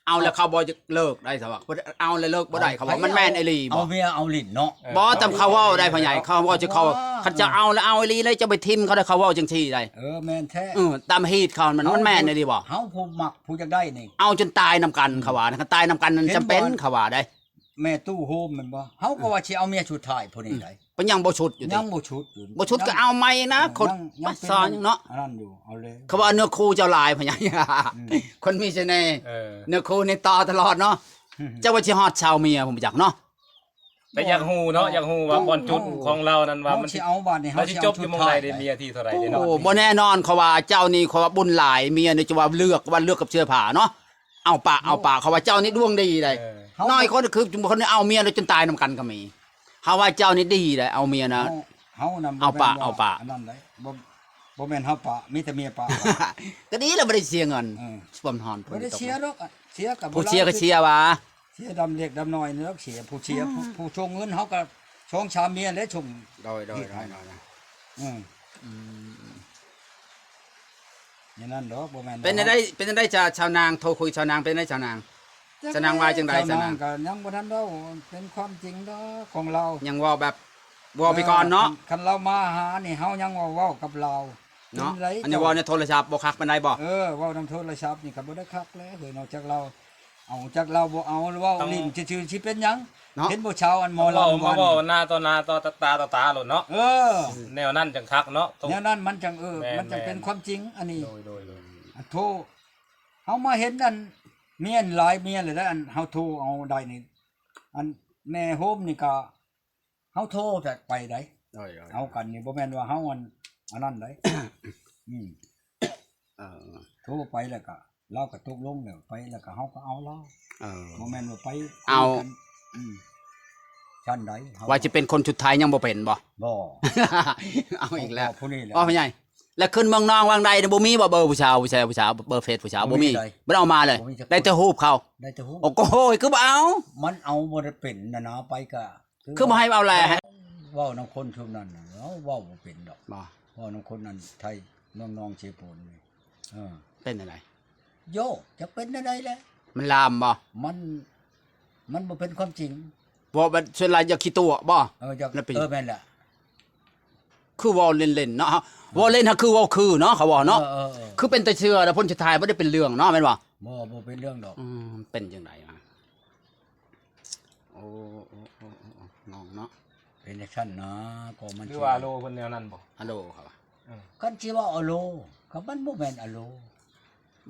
ເອົາແລ້ວເຂົາບໍ່ຢາກເລີກໄດ໋ ເຂົາວ່າເອົາແລ້ວເລີກບໍ່ໄດ້ ເຂົາວ່າມັນແມ່ນອີ່ຫຼີບໍ່ ເອົາເມຍເອົາຫຼິ້ນເນາະ ບໍ່ ຕາມເຂົາເວົ້າໄດ໋ ພໍ່ໃຫຍ່ ເຂົາເວົ້າຈະເຂົາ ຄັນເຈົ້າເອົາແລ້ວເອົາອີ່ຫຼີເລີຍ ເຈົ້າໄປຖິ້ມເຂົາໄດ໋ ເຂົາເວົ້າຈັ່ງຊີ້ໄດ໋ ເອີ ແມ່ນແທ້ ເອີ ຕາມຮີດເຂົາ ມັນ ເຮົາ ມັນແມ່ນອີ່ຫຼີບໍ່ ເຮົາຜູ້ມັກຜູ້ຢາກໄດ້ນີ້ ເອົາຈົນຕາຍນຳກັນ ອືມ ເຂົາວ່າ ຄັນຕາຍນຳກັນນັ້ນ ເຫັນບໍ່ ຈຳເປັນ ເຂົາວ່າໄດ໋ ແມ່ຕູ້ໂຮມແມ່ນບໍ່ ເຮົາກໍວ່າຊິເອົາເມຍສຸດທ້າຍຜູ້ນີ້ໄດ໋ ອືມ ເປັນຫຍັງບໍ່ຊຸດຢູ່ຕິ ຍັງບໍ່ຊຸດຢູ່ ບໍ່ຊຸດກໍເອົາໃໝ່ນະ ຄົນ ເອີ ຍັງ ຍັງ ພາສາຫຍັງເນາະ ອັນນັ້ນຢູ່ ເອົາເລີຍ ເຂົາວ່າເນື້ອຄູ່ເຈົ້າຫຼາຍ ພະຍາ ອືມ ຄົນມີສະເໜ່ ເອີ ເນື້ອຄູ່ນີ້ຕໍ່ຕະຫຼອດເນາະ ອືມ ເຈົ້າວ່າຊິຮອດຊາວເມຍ ບໍ່ຈັກເນາະ ແຕ່ຢາກຮູ້ເນາະ ຢາກຮູ້ວ່າບ່ອນຈຸດຂອງລາວນັ້ນວ່າມັນຊິ ເຮົາຊິເອົາບາດນີ້ ເຮົາຊິຈົບຢູ່ໝ່ອງໃດເດ້ ເມຍທີ່ເທົ່າໃດເດ້ເນາະ ໂອ້ ບໍ່ແນ່ນອນ ເຂົາວ່າເຈົ້ານີ້ ເຂົາວ່າບຸນຫຼາຍ ເມຍນີ້ຈະວ່າເລືອກ ວ່າເລືອກກັບເສື້ອຜ້າເນາະ ເອົາປະ ເອົາປະ ເຂົາວ່າເຈົ້ານີ້ດວງດີໃດ໋ ເອີ ນ້ອຍຄົນຄືຄົນເອົາເມຍແລ້ວຈົນຕາຍນຳກັນກໍມີ ເຂົາວ່າເຈົ້ານີ້ດີໃດ໋ ເອົາເມຍນະ ເຮົາ ເຮົານະ ເອົາປະ ເອົາປະ ອັນນັ້ນໃດ໋ ບໍ່ ບໍ່ແມ່ນເຮົາປະ ມີແຕ່ເມຍປະ ກໍດີແລ້ວ ບໍ່ໄດ້ເສຍເງິນ ເອີ ສວມຮອນ ບໍ່ໄດ້ເສຍດອກ ເສຍກໍບໍ່ ຜູ້ເສຍກໍເສຍວ່າ ເສຍດຳເລັກດຳນ້ອຍນີ້ດອກ ເສຍ ຜູ້ເສຍ ອືມ ຜູ້ ຜູ້ສົ່ງເງິນເຮົາກໍສອງສາມເມຍແຫຼະ ສົ່ງ ໂດຍ ໂດຍ ເຮັດໃຫ້ ໂດຍ ໂດຍ ອືມ ອືມ ແນວນັ້ນດອກ ບໍ່ແມ່ນ ເປັນຈັ່ງໃດ ເປັນຈັ່ງໃດ ຊາວນາງ ໂທຄຸຍຊາວນາງ ເປັນຈັ່ງໃດ ຊາວນາງ ຊາວນາງວ່າຈັ່ງໃດ ຊາວນາງກໍຍັງບໍ່ທັນເວົ້າເປັນຄວາມຈິງດອກຂອງລາວ ຍັງເວົ້າແບບ ເວົ້າໄປກ່ອນເນາະ ເອີ ຄັນ ຄັນລາວມາຫານີ້ ເຮົາຍັງເວົ້າ ເວົ້າກັບລາວ ເນາະ ອັນນີ້ເວົ້າໃນໂທລະສັບບໍ່ຄັກປານໃດບໍ່ ເອີ ເວົ້ານຳໂທລະສັບນີ້ກໍບໍ່ໄດ້ຄັກແຫຼະເຮີ້ຍ ນອກຈາກລາວ ເອົາຈັກລາວບໍ່ເອົາ ເວົ້າຫຼິ້ນຊື່ໆ ຊິເປັນຫຍັງ ເນາະ ເຫັນບໍ່ຊາວອັນໝໍລຳ ເວົ້າ ເວົ້າໜ້າຕໍ່ໜ້າ ຕໍ່ຕາຕໍ່ຕາໂລດເນາະ ເອີ ແນວນັ້ນຈັ່ງຄັກເນາະ ແນວນັ້ນມັນຈັ່ງ ເອີ ແມ່ນໆ ມັນຈັ່ງເປັນຄວາມຈິງ ອັນນີ້ ໂດຍໆໆ ອັນໂທ ເຮົາມາເຫັນອັນເມຍຫຼາຍເມຍແລ້ວໄດ໋ ອັນເຮົາໂທເອົາໄດ້ນີ້ ອັນແມ່ໂຮມນີ້ກໍ ເຮົາໂທແຕ່ໄປໃດ໋ ໂດຍໆ ເຮົາກັນນີ້ບໍ່ແມ່ນວ່າເຮົາອັນ ອັນນັ້ນໃດ໋ ອືມ ເອີ ໂທໄປແລ້ວກະ ລາວກະຕົກລົງແລ້ວ ໄປແລ້ວກະເຮົາກະເອົາລາວ ເອີ ບໍ່ແມ່ນວ່າໄປ ເອົາ ອືມ ຊັ້ນໃດ ເຮົາ ວ່າຊິເປັນຄົນສຸດທ້າຍຍັງບໍ່ເປັນບໍ່? ບໍ່ ເອົາອີກແລ້ວ ເອົາຜູ້ນີ້ແຫຼະ ເອົາພໍ່ໃຫຍ່ ແລ້ວຂຶ້ນເມືອງນອງວັງໄດນີ້ບໍ່ມີບໍ່ ເບີຜູ້ສາວ ຜູ້ຊາຍ ຜູ້ສາວ ເບີເຟສຜູ້ສາວ ບໍ່ມີ ບໍ່ມີໃດ ບໍ່ໄດ້ເອົາມາເລີຍ ບໍ່ມີຈັກ ໄດ້ແຕ່ຮູບເຂົາ ໄດ້ແຕ່ຮູບ ໂອ້ໂຫ ຄືບໍ່ເອົາ ມັນເອົາບໍ່ໄດ້ເປັນນະນາ ໄປກະ ຄືບໍ່ໃຫ້ເອົາແຫຼະ ເວົ້ານຳຄົນຊຸມນັ້ນນະ ເວົ້າ ເວົ້າບໍ່ເປັນດອກ ບໍ່ ເວົ້ານຳຄົນນັ້ນໄທເມືອງນອງເຊໂປນນີ້ ເອີ ເປັນແນວໃດ? ໂຢ ຈັກເປັນແນວໃດແຫຼະ ມັນລາມບໍ່? ມັນ ມັນບໍ່ເປັນຄວາມຈິງ ເວົ້າແບບສ່ວນຫຼາຍຢາກຂີ້ຕົວະບໍ່? ເອີ ຢາກ ແລ້ວເປັນ ເອີ ແມ່ນແຫຼະ ຄືເວົ້າເລ່ນໆເນາະ ເອີ ເວົ້າເລ່ນຫາຄືເວົ້າຄືເນາະ ເຂົາເວົ້າເນາະ ເອີ ເອີ ເອີ ຄືເປັນຕາເຊື່ອ ແລ້ວຜົນສຸດທ້າຍບໍ່ໄດ້ເປັນເລື່ອງເນາະ ແມ່ນບໍ່? ບໍ່ ບໍ່ເປັນເລື່ອງດອກ ອືມ ເປັນຈັ່ງໃດວະ? ໂອ້ ໂອ້ ໂອ້ ໂອ້ ໂອ້ ງອງເນາະ ເປັນຈັ່ງຊັ້ນນະ ກໍມັນ ຫຼືວ່າໂລເພິ່ນແນວນັ້ນບໍ່? ອາໂລເຂົາວ່າ ເອີ ຄັນຊິເວົ້າອາໂລ ກໍມັນບໍ່ແມ່ນອາໂລ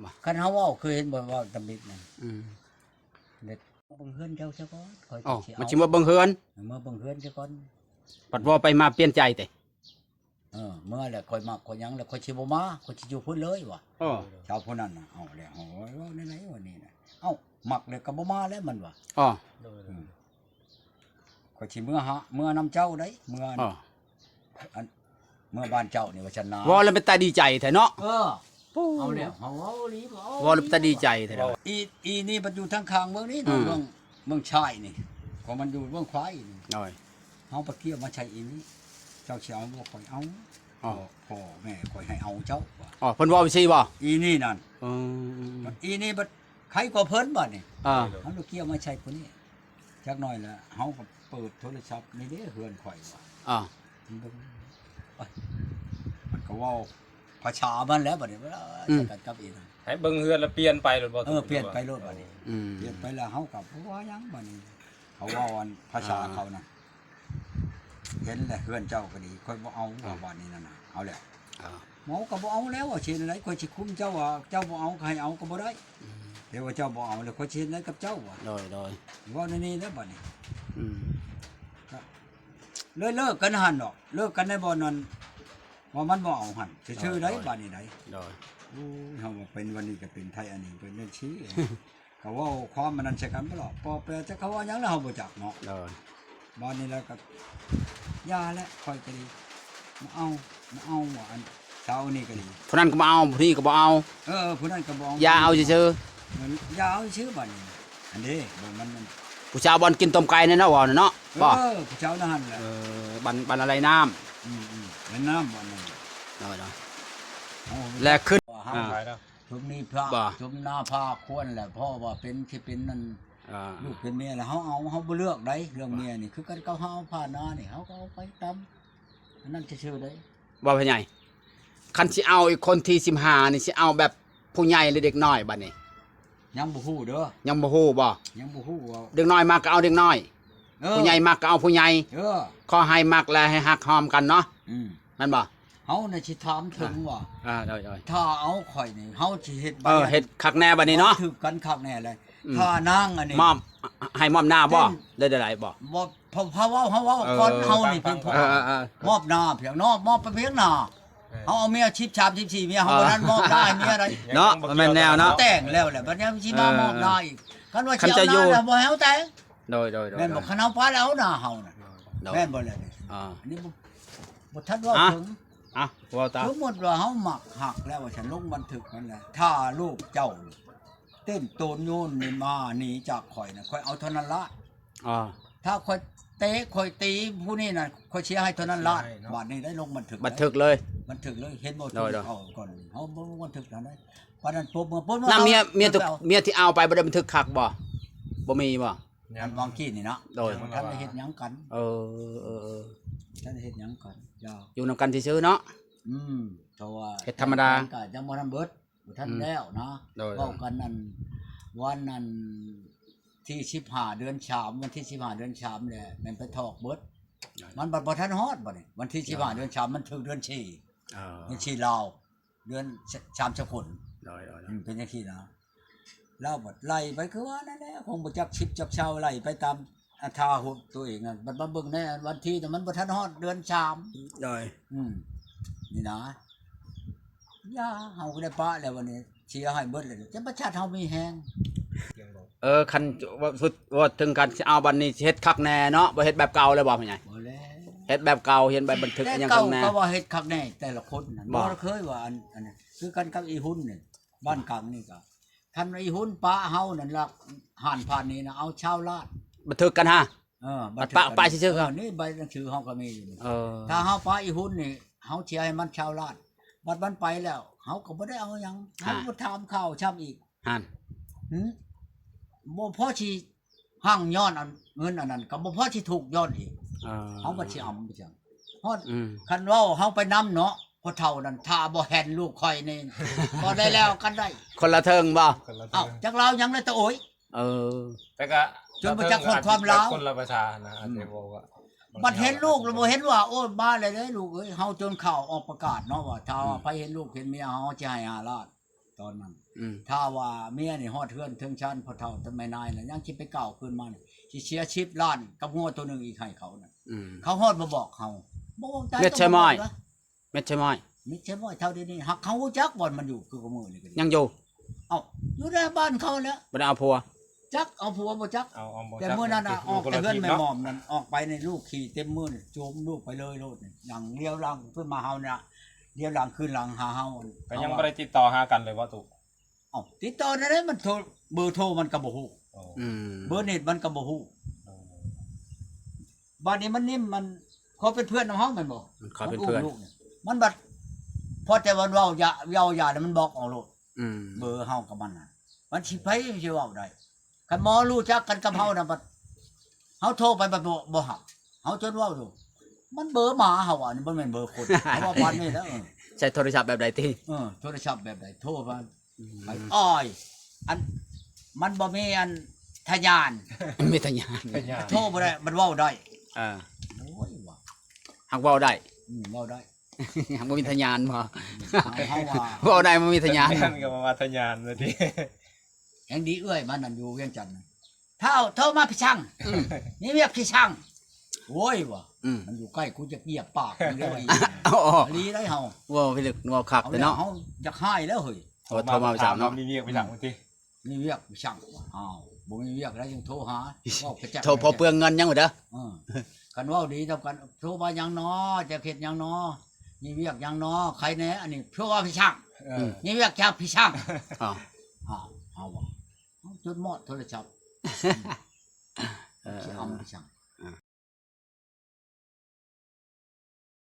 ບໍ່ ຄັນເຮົາເວົ້າ ເຄີຍເຫັນບໍ່ ເວົ້າຕຳອິດນັ້ນ ອືມ ເຮັດ ເບິ່ງເຮືອນເຈົ້າຊະກ່ອນ ຂ້ອຍ ເອົ້າ ຊິເອົາ ມັນຊິມາເບິ່ງເຮືອນ ມາເບິ່ງເຮືອນຊະກ່ອນ ບັດເວົ້າໄປມາປ່ຽນໃຈຕິ? ເອີ ເມື່ອແລ້ວຂ້ອຍມັກຂ້ອຍຫຍັງແລ້ວ ຂ້ອຍຊິບໍ່ມາ ຂ້ອຍຊິຢູ່ພຸ້ນເລີຍວ່າ ເອີ ຊາວຜູ້ນັ້ນນະ ເອົາແລ້ວ ເຮົາເວົ້າແນວໃດວະນີ້ນະ ເອົ້າ ມັກແລ້ວກໍບໍ່ມາແລ້ວມັນວ່າ ເອີ ໂດຍ ອືມ ຂ້ອຍຊິເມືອຫາ ເມືອນຳເຈົ້າໄດ໋ ເມືອ ເອີ ອັນ ເມືອບ້ານເຈົ້ານີ້ວ່າຊັ້ນນະ ເວົ້າແລ້ວເປັນຕາດີໃຈແທ້ເນາະ ເອີ ເອົາແລ້ວ ເຮົາເວົ້າອີ່ຫຼີ ເວົ້າແລ້ວເປັນຕາດີໃຈແທ້ເນາະ ອີ ອີນີ້ບັດຢູ່ທາງຂ້າງເບິ່ງນີ້ ອືມ ເບິ່ງ ເບິ່ງຊ້າຍນີ້ ຂອງມັນຢູ່ເບື້ອງຂວາອີກນີ້ ໂດຍ ເຮົາໄປກ້ຽວມາໃສ່ອີນີ້ ເຈົ້າຊິເອົາບໍ່? ຂ້ອຍເອົາ ອໍ ພໍ່ ພໍ່ແມ່ຂ້ອຍໃຫ້ເອົາເຈົ້າວ່າ ອໍ ເພິ່ນເວົ້າຈັ່ງຊີ້ບໍ່? ອີນີ້ນັ້ນ ອືມ ອີນີ້ບັດໄຄກວ່າເພິ່ນບັດນີ້ ອ່າ ເຮົາລະກ້ຽວມາໃສ່ຜູ້ນີ້ ຈັກໜ້ອຍລະເຮົາກໍເປີດໂທລະສັບ ນີ້ເດ້ເຮືອນຂ້ອຍວ່າ ອ່າ ມັນເບິ່ງ ໂອ້ຍ ມັນກໍເວົ້າພາສາມັນແຫຼະບັດນີ້ ອືມ ໃສ່ກັນກັບອີນັ້ນ ໃຫ້ເບິ່ງເຮືອນລະປ່ຽນໄປໂລດບໍ່? ເອີ ປ່ຽນໄປໂລດບັດນີ້ ອືມ ປ່ຽນໄປລະເຮົາກໍບໍ່ວ່າຫຍັງບັດນີ້ ເຂົາເວົ້າອັນພາສາ ອ່າ ເຂົານະ ເຫັນແຫຼະເຮືອນເຈົ້າກໍດີ ຂ້ອຍບໍ່ເອົາ ອ່າ ວ່າບາດນີ້ນັ້ນນະ ເອົາແລ້ວ ອ່າ ເຮົາກໍບໍ່ເອົາແລ້ວ ວ່າຊິເຮັດແນວໃດ ຂ້ອຍຊິຄຸມເຈົ້າວ່າ ເຈົ້າບໍ່ເອົາກໍໃຫ້ເອົາກໍບໍ່ໄດ້ ອືມ ແຕ່ວ່າເຈົ້າບໍ່ເອົາແລ້ວ ຂ້ອຍຊິເຮັດແນວໃດກັບເຈົ້າວ່າ ໂດຍ ໂດຍ ເວົ້າແນວນີ້ແຫຼະບາດນີ້ ອືມ ກໍເລີຍເລີກກັນຫັ້ນດອກ ເລີກກັນໃນບ່ອນນັ້ນ ວ່າມັນບໍ່ເອົາຫັ້ນ ຊື່ໆ ໂດຍ ໄດ໋ ໂດຍ ບາດນີ້ໄດ໋ ໂດຍ ໂອ້ຍ ເຮົາວ່າເປັນວັນນີ້ກໍເປັນໄທອັນນີ້ ເປັນຈັ່ງຊີ້ ກໍເວົ້າຄວາມອັນນັ້ນໃສ່ກັນບໍ່ລະ ປໍແປ ຈັກເຂົາວ່າຫຍັງລະ ເຮົາບໍ່ຈັກເນາະ ໂດຍ ບາດນີ້ແລ້ວກໍຢ່າແຫຼະ ຂ້ອຍກໍດີ ບໍ່ເອົາ ບໍ່ເອົາວ່າ ອັນຊາວນີ້ກໍດີ ຜູ້ນັ້ນກໍບໍ່ເອົາ ຜູ້ນີ້ກໍບໍ່ເອົາ ເອີ ຜູ້ນັ້ນກໍບໍ່ເອົາ ຢ່າເອົາຊື່ໆ ເອີ ຢ່າເອົາຊື່ໆ ບາດນີ້ ອັນເດ້ ບໍ່ ມັນ ຜູ້ສາວບ່ອນກິນຕົ້ມໄກ່ນັ້ນເນາະ ເວົ້ານັ້ນເນາະ ເອີ ບໍ່ ຜູ້ສາວນັ້ນແຫຼະ ເອີ ບ້ານ ບ້ານອາໄລນ້ຳ ອືມໆ ແມ່ນນ້ຳບ່ອນນັ້ນ ໂດຍໆ ເອົາ ແລະຂຶ້ນ ວ່າເຮົາ ອ່າ ໄປແລ້ວ ສົມນີ້ພະ ບໍ່ ສົມໜ້າພາຄວນແຫຼະ ເພາະວ່າເປັນ ຊິເປັນນັ້ນ ອ່າ ລູກເປັນເມຍແລ້ວ ເຮົາເອົາ ເຮົາບໍ່ເລືອກໃດ໋ ເລື່ອງເມຍນີ້ ຄືກັນກັບເຮົາເອົາພານານີ້ ເຮົາກໍເອົາໄປຕາມອັນນັ້ນຊື່ໆ ໄດ໋ ບໍ່ ພໍ່ໃຫຍ່ ຄັນຊິເອົາອີກຄົນທີສິບຫ້ານີ້ ຊິເອົາແບບຜູ້ໃຫຍ່ ຫຼື ເດັກນ້ອຍບາດນີ້? ຍັງບໍ່ຮູ້ເດີ ຍັງບໍ່ຮູ້ບໍ່? ຍັງບໍ່ຮູ້ວ່າ ເດັກນ້ອຍມັກກໍເອົາເດັກນ້ອຍ ເອີ ຜູ້ໃຫຍ່ມັກກໍເອົາຜູ້ໃຫຍ່ ເອີ ຂໍໃຫ້ມັກແລະໃຫ້ຮັກຫອມກັນເນາະ ອືມ ແມ່ນບໍ່? ເຮົານະຊິຖາມເຖິງວ່າ ອ່າ ໂດຍໆ ຖ້າເອົາຂ້ອຍນີ້ ເຮົາຊິເຮັດ ເອີ ເຮັດຄັກແນ່ບາດນີ້ເນາະ ຖືກກັນຄັກແນ່ແຫຼະ ອືມ ຖ້ານາງອັນນີ້ ມອບ ໃຫ້ມອບໜ້າບໍ່? ເຊັ່ນ ໄດ້ ໄດ້ບໍ່? ບໍ່ ເພາະ ເພາະເວົ້າ ເຮົາເວົ້າ ເອີ ກ່ອນ ເຮົານີ້ເປັນຜູ້ ເອີ ເອີ ເອີ ມອບໜ້າພຽງເນາະ ມອບໄປພຽງໜ້າ ເອີ ເຮົາເອົາເມຍສິບສາມ ສິບສີ່ເມຍ ເຮົາ ເອີ ບໍ່ທັນມອບໜ້າໃຫ້ເມຍໃດ ເນາະ ມັນແມ່ນແນວເນາະ ແຕ່ງແລ້ວແຫຼະ ບັດນີ້ຊິມາ ເອີ ມອບໜ້າອີກ ຄັນວ່າ ຄັນ ຊິເອົາ ຈະຢູ່ ໜ້າແລ້ວບໍ່ໃຫ້ເອົາແຕ່ງ ໂດຍ ໂດຍ ໂດຍ ແມ່ນບໍ່? ໂດຍ ຄັນເຮົາໄປແລ້ວໜ້າເຮົານະ ໂດຍ ແມ່ນບໍ່ແຫຼະນີ້? ອ່າ ອັນນີ້ບໍ່ ບໍ່ທັນເວົ້າ ອ່ະ ເຖິງ ອ່ະ ເວົ້າຕາມ ສົມມຸດວ່າເຮົາມັກຮັກແລ້ວວ່າຊັ້ນ ລົງບັນທຶກນັ້ນແຫຼະ ຖ້າລູກເຈົ້າເຕັ້ນໂຕນໂຍນນີ້ມາໜີຈາກຂ້ອຍນະ ຂ້ອຍເອົາເທົ່ານັ້ນລະ ອ່າ ຖ້າຂ້ອຍເຕະ ຂ້ອຍຕີຜູ້ນີ້ນະ ຂ້ອຍເສຍໃຫ້ເທົ່ານັ້ນລະ ເສຍໃຫ້ເນາະ ບາດນີ້ໄດ້ລົງບັນທຶກ ບັນທຶກເລີຍ ບັນທຶກເລີຍ ເຫັນບໍ່? ໂດຍ ໂດຍ ເອົາກ່ອນ ເຮົາບໍ່ລົງບັນທຶກນັ້ນໄດ໋ ປານນັ້ນປົບເມືອ ປົບເມືອ ນຳເມຍ ເອົາ ເມຍ ເອົາ ເມຍທີ່ເອົາໄປບໍ່ໄດ້ບັນທຶກຄັກບໍ່? ບໍ່ມີບໍ່? ອັນຫວ່າງກີ້ນີ້ເນາະ ໂດຍ ບໍ່ທັນໄດ້ເຮັດຫຍັງກັນ ເອີ ເອີ ເອີ ບໍ່ທັນໄດ້ເຮັດຫຍັງກັນ ຢ່າ ຢູ່ນຳກັນຊື່ໆເນາະ ອືມ ເພາະວ່າເຮັດທຳມະດາ ແຜນການກໍຍັງບໍ່ທັນເບິດ ບໍ່ທັນ ອືມ ແລ້ວນະ ໂດຍ ເວົ້າກັນນັ້ນ ວັນນັ້ນທີສິບຫ້າເດືອນສາມ ວັນທີສິບຫ້າເດືອນສາມແຫຼະ ແມ່ນໄປຖອກເບິດ ໂດຍ ມັນບັດບໍ່ທັນຮອດບັດນີ້ ວັນທີສິບຫ້າເດືອນສາມ ມັນຖືກເດືອນສີ່ ເອີ ເດືອນສີ່ລາວ ເດືອນສາມສະກົນ ໂດຍ ໂດຍ ອືມ ເປັນຈັ່ງຊີ້ນະ ລາວບັດໄລ່ໄປຄືວ່ານັ້ນແຫຼະ ຄົງບໍ່ຈັກສິບຈັກຊາວ ໄລ່ໄປຕາມອັດຕາຫົວຕົວເອງນັ້ນ ບັດມາເບິ່ງໃນວັນທີນະ ມັນບໍ່ທັນຮອດເດືອນສາມ ໂດຍ ອືມ ນີ້ນະ ຢ່າ ເຮົາກໍໄດ້ປະແລ້ວ ບັດນີ້ເສຍໃຫ້ເບິດແລ້ວ ຈະປະຊາດເຮົາມີແຮງ ສຽງບໍ່? ເອີ ຄັນ ເວົ້າສຸດ ເວົ້າເຖິງຄັນຊິເອົາບັດນີ້ຊິເຮັດຄັກແນ່ເນາະ ບໍ່ເຮັດແບບເກົ່າແລ້ວບໍ່ພໍ່ໃຫຍ່? ບໍ່ແລ້ວ ເຮັດແບບເກົ່າ ເຮັດໃບບັນທຶກ ແຕ່ ຫຍັງ ເກົ່າ ຂ້າງໜ້າ ກໍວ່າເຮັດຄັກແນ່ແຕ່ລະຄົນນັ້ນ ບໍ່ ບໍ່ເຄີຍວ່າອັນ ອັນນັ້ນ ຄືກັນກັບອີຮຸນນີ້ ບ້ານກາງນີ້ກໍ ຄັນອີຮຸນປະເຮົານັ້ນລະ ຮ້ານຜ່ານນີ້ນະ ເອົາຊາວລ້ານ ບັນທຶກກັນຫາ ເອີ ບັນທຶກກັນ ປະ ປະຊື່ໆ ເອີ ນີ້ໃບໜັງສືເຮົາກໍມີຢູ່ນີ້ ເອີ ຖ້າເຮົາປະອີຮຸນນີ້ ເຮົາເສຍໃຫ້ມັນຊາວລ້ານ ບັດມັນໄປແລ້ວ ເຮົາກໍບໍ່ໄດ້ເອົາຫຍັງ ເຮົາ ອ່າ ບໍ່ຖາມຂ່າວຊ້ຳອີກ ຫັ້ນ ຫື ບໍ່ພໍຊິຮັ່ງຍ້ອນອັນ ເງິນອັນນັ້ນ ກໍບໍ່ພໍຊິທຸກຍ້ອນອີກ ເອີ ເຮົາບັດຊິອຳໄປຈັ່ງ ຮອດ ອືມ ຄັນເວົ້າເຮົາໄປນຳເນາະ ພໍ່ເຖົ້ານັ້ນ ຖ້າບໍ່ແຫ່ນລູກຂ້ອຍນີ້ ບໍ່ໄດ້ແລ້ວກັນໄດ້ ຄົນລະເທິງບໍ່? ຄົນລະເທິງ ເອົ້າ ຈັກລາວຫຍັງແລ້ວຕະໂອຍ ເອີ ແຕ່ກະ ຈົນບໍ່ຈັກຮອດຄວາມລາວ ຄົນລະພາສານະ ອືມ ອາດຈະເວົ້າວ່າ ບັດເຫັນລູກແລ້ວບໍ່ເຫັນວ່າ ໂອ້ຍ ມາແລ້ວເດ້ລູກເອີຍ ເຮົາຈົນຂ່າວອອກປະກາດເນາະວ່າ ຖ້າວ່າ ອືມ ໃຜເຫັນລູກເຫັນເມຍເຮົາ ເຮົາຊິໃຫ້ຫ້າລ້ານ ຕອນນັ້ນ ອືມ ຖ້າວ່າເມຍນີ້ຮອດເຮືອນເຖິງຊານ ພໍ່ເຖົ້າແຕ່ແມ່ນາຍນະ ຍັງຊິໄປກ່າວຄືນມານີ້ ຊິເສຍສິບລ້ານກັບງົວໂຕໜຶ່ງອີກໃຫ້ເຂົານັ້ນ ອືມ ເຂົາຮອດມາບອກເຮົາ ບໍ່ວ່າຕາຍ ເມັດໃສ່ໝ້ອຍ ເມັດໃສ່ໝ້ອຍ ເມັດໃສ່ໝ້ອຍເທົ່າດຽວນີ້ ຫາກເຂົາຮູ້ຈັກບ່ອນມັນຢູ່ ຄືກະມື້ນີ້ກໍດີ ຍັງຢູ່ ເອົ້າ ຢູ່ໃນບ້ານເຂົາແຫຼະ ບໍ່ໄດ້ເອົາຜົວ ຈັກເອົາຜົວບໍ່ຈັກ ເອົາ ເອົາບໍ່ຈັກ ແຕ່ມື້ນັ້ນນະ ຢູ່ ອອກແຕ່ເຮືອນແມ່ໝອມນັ້ນ ອອກໄປໃນລູກຂີ່ເຕັມມືນີ້ ໂຈມລູກໄປເລີຍໂລດນີ້ ຫຍັງລຽວຫຼັງຂຶ້ນມາເຮົານີ້ນະ ລຽວຫຼັງຄືນຫຼັງຫາເຮົາ ກໍຍັງບໍ່ໄດ້ຕິດຕໍ່ຫາກັນເລີຍບໍ່ຕຸ? ເອົ້າ ຕິດຕໍ່ແນວໃດ ມັນໂທ ເບີໂທມັນກໍບໍ່ຮູ້ ອືມ ເບີເນັດມັນກໍບໍ່ຮູ້ ເອີ ບາດນີ້ມັນນິມ ມັນຂໍເປັນເພື່ອນນຳເຮົາແມ່ນບໍ່? ມັນຂໍເປັນເພື່ອນ ມັນອຸ້ມລູກນີ້ ມັນບັດ ພໍແຕ່ມັນເວົ້າຢາ ເວົ້າຢາແລ້ວມັນບລັອກອອກໂລດ ອືມ ເບີເຮົາກັບມັນນະ ມັນຊິ ໃຜຊິເວົ້າໄດ້ ຄັນໝໍຮູ້ຈັກກັນກັບເຮົານະ ບັດເຮົາໂທໄປບັດບໍ່ ບໍ່ຮັບ ເຮົາຈົນເວົ້າຢູ່ ມັນເບີໝາເຮົາ ອັນນີ້ບໍ່ແມ່ນເບີຄົນ ເຮົາວ່າປານນີ້ແຫຼະ ເອີ ໃຊ້ໂທລະສັບແບບໃດຕິ? ເອີ ໂທລະສັບແບບໃດ ໂທມາ ອືມ ໄປ ອ້ອຍ ອັນ ມັນບໍ່ມີອັນທະຍານ ມີທະຍານ ທະຍານ ໂທບໍ່ໄດ້ ມັນເວົ້າໄດ້ ເອີ ໂອ້ຍວ່າ ຫາກເວົ້າໄດ້ ອືມ ເວົ້າໄດ້ ຫາກບໍ່ມີທະຍານບໍ່? ເຮົາ ເຮົາວ່າ ເວົ້າໄດ້ບໍ່ມີທະຍານ ທະຍານກໍວ່າທະຍານວ່າຕິ ແຮງດີເອື້ອຍມັນນັ້ນຢູ່ວຽງຈັນ ທ້າວໂທມາພີ່ຊ່າງ ອືມ ມີວຽກພີ່ຊ່າງ ໂອ້ຍວ່າ ອືມ ມັນຢູ່ໃກ້ ກູຈະກຽບປາກມັນເລີຍ ອໍ ອີ່ຫຼີໄດ໋ເຮົາ ເວົ້າພິລຶກ ເວົ້າຄັກເລີຍເນາະ ເຮົາຢາກຮ້າຍແລ້ວເຮີ້ຍ ໂທມາ ໂທມາພີ່ຊ່າງເນາະ ມີວຽກພີ່ຊ່າງຕິ ມີວຽກພີ່ຊ່າງ ອ້າວ ບໍ່ມີວຽກແລ້ວຍັງໂທຫາ ເວົ້າກະຈັກ ໂທພໍເປືອງເງິນຍັງບໍ່ເດີ ເອີ ຄັນເວົ້າດີນຳກັນ ໂທວ່າຫຍັງນໍ ຈະເຮັດຫຍັງນໍ ມີວຽກຫຍັງນໍ ໃຄແດ່ ອັນນີ້ ໂທວ່າພີ່ຊ່າງ ເອີ ອືມ ມີວຽກຈາກພີ່ຊ່າງ ອ້າວ ເຮົາວ່າ ເຮົາຈົນມອດໂທລະສັບ ເອີ ຊິເອົາໄປຊ່າງ